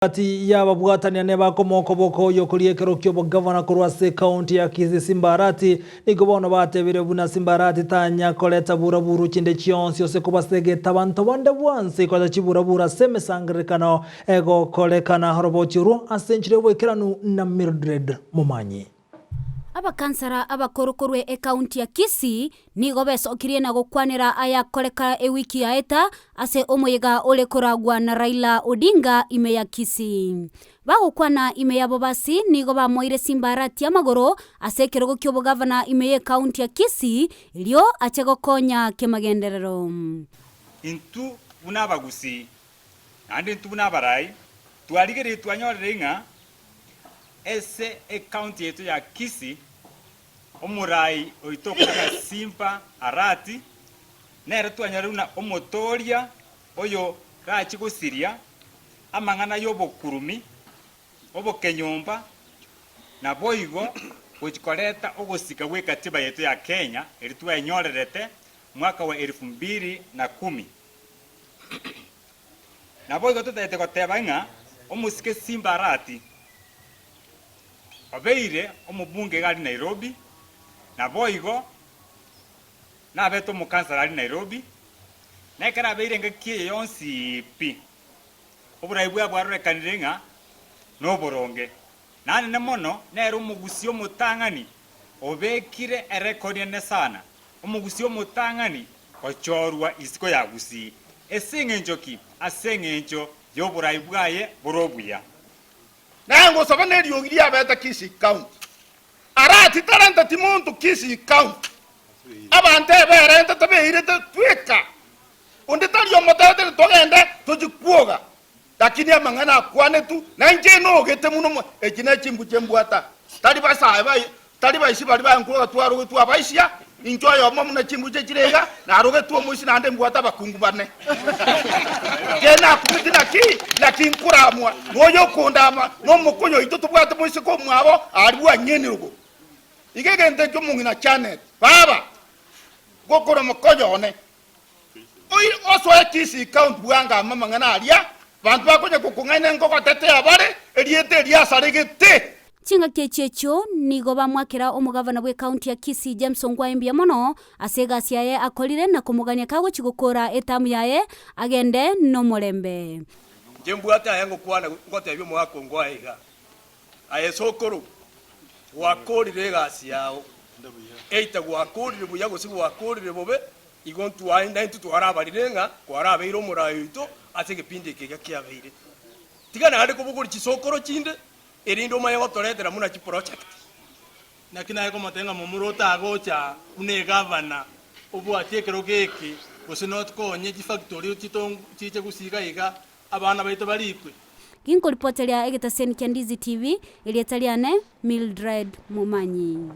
Gati y'ababwatania nebakomoa okoboko oyokoria ekero ki'obogavana korwa ase ekaunti ya Kisii Simba Arati nigo bono batebire buna Simba Arati tanya koreta buraburu chinde chionsi ose kobasegeta abanto bande bwansi koreta chiburaburu ase emesangererekano egokorekana oroboti orwo ase enchera y'oboikeranu na Mildred Momanyi. Abakansara abakoro korwa ekaunti ya Kisii nigo besokirie na gokwanera ayakoreka ewiki yaeta ase omoyega ore koragwa na Raila Odinga ime ya Kisii. Bagokwana ime ya Bobasi nigo bamoire Simba-Arati amagoro ase ekerogo ki'obogavana ime y'ekaunti ya Kisii erio ache gokonya kemagenderero. Intwe buna abagusii, naende intwe buna abarai, twarigereire twanyorire ng'a Ase ecounty yaito ya Kisii, omorai oito okorokwa Simba Arati nere twanyorire buna omotoria oyo rache gosiria amang'ana y'obokurumi, obokenyomba naboigo gochi koreta ogosika gw'ekatiba yaito ya Kenya eria twaenyorerete mwaka wa elfu mbili na kumi. Naboigo totagete goteba ng'a omosike Simba Arati obeire omobunge iga aria Nairobi, naboigo nabete omokansara aria Nairobi, na ekero abeire engaki eye yonsi pi, oborai bwaye bwarorekanire ng'a noboronge. Nanene mono nere omogusia omotang'ani obekire erekodi ene sana, omogusia omotang'ani gochorwa isiko ya Gusii. Ase engencho ki? Ase engencho y'oborai bwaye bore obuya. Naye ngosaba neriogi riabete Kisii County. Arati tarenteti monto Kisii County. Abanto eberentete beirete tweka. Onde tari omotebetie togende tochie kwoga. Lakini amang'ana akwanetwe, na inche nogete muno, echi nechimbuche mbwata, tari basae baye, tari baisi baria bankwoga twarogetwe abaisia, inche oyomo buna chimbuche chire iga, narogetwe omoisia naende mbwate abakungu bane. Inche nakumeti naki, naki nkoramwa noyo okondama, nomokoyo oito tobwate moiseke omwabo aria bwanyenirwe. Iga egento ekio omong'ina Janet, baba, gokora omokoyo one, Oire osoe Kisii County bwango amo amang'ana aria, banto bakonya gokong'aina nkogotetea bare erieta eri asaregete. Chingaki echio echio nigo bamwakera omogavana bw'ekaunti ya Kisii James Ongwae mbuya mono ase egasi yaye akorire na komogania kagochi gokora etamu yaye agende nomorembe. Inche mbwate aya ngokwana ngotebia omogaka Ongwae iga, Aye sokoro, gwakorire egasi yao, either gwakorire buya gose gwakorire bobe, Igo ntwaye naintwe twarabarire ng'a kwarabeire omoraai oito ase egepindi eke iga kiabeire. Tiga naende kobogoria chisokoro chinde, erinde omanye gotoretera buna chiproject. Naki naye komotebia ng'a momura otagocha buna egavana obwatie ekerogo eke, gose nokonye chifactory chiche gusii iga iga, abana baito barikwe. Ginkoripoteria egetaseni kia Ndizi TV, erieta riane Mildred Momanyi.